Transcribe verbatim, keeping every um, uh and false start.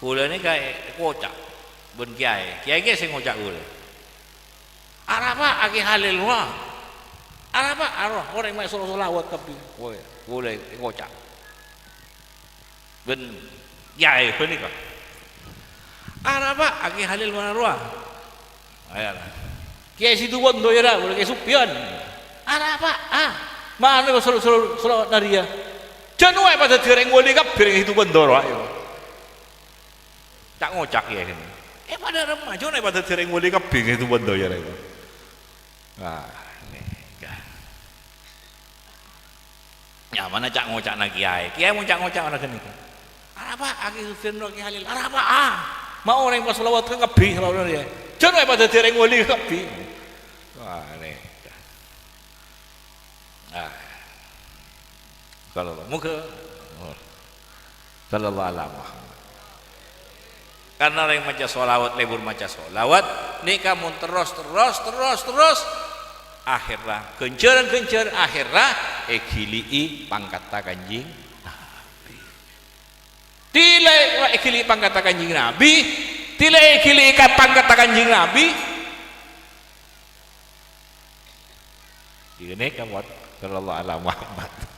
Kaulâ nèka è-, èkoca' bân kèyaè. Kèyaè kèya sè ngoca' kaulâ. Arapa' Kè Halil rowa? Arapa' rowa orèng ma' solo-, sholawat kabbhi? Woi, kaulâ èkoca' bân kèyaè ghânèka. Arapa' Kè Halil mara rowa? Ayo, la. Kèyaè Situbondo, iyâ, ra, bulâ Kèyaè Sufyan. Arapa', ah. Mara solo-, solo-, sholawat narèya. Jhân wè padâddhi orèng wali kabbhi rèng Situbondo rowa, iyâ. Ca'-ngoca' kèyaè ghânèka. Eh, padâ rèmma, jhân wè padâddhi orèng wali kabbhi rèng Situbondo, iyâ, ra. Wah, nèka. Nyamana ca'-ngoca'na kèyaè. Kèyaè mon ca'-ngoca' mara ghânèka. Arapa' Kè Sufyan rowa Kè Halil? Arapa', ah. Ma' orèng pas sholawat kabbhi, sholawat narèya. Jhân wè padâddhi orèng wali kabbhi. Wah, nèka. Ah. Kalau moghâ. Oh. Sallallahu ala Muhammad. Karna orèng maca sholawat, lebur maca sholawat, nèka mon terros, terros, terros, terros, akhèrra, ghânjhârân-ghânjhârân akhèrra èghili'i pangkatta Kanjeng Nabi. Tèla èghili'i pangkatta Kanjeng Nabi, tèla èghili'i ka-, pangkatta Kanjeng Nabi. Ghânèka, Mat. Sallallahu ala Muhammad.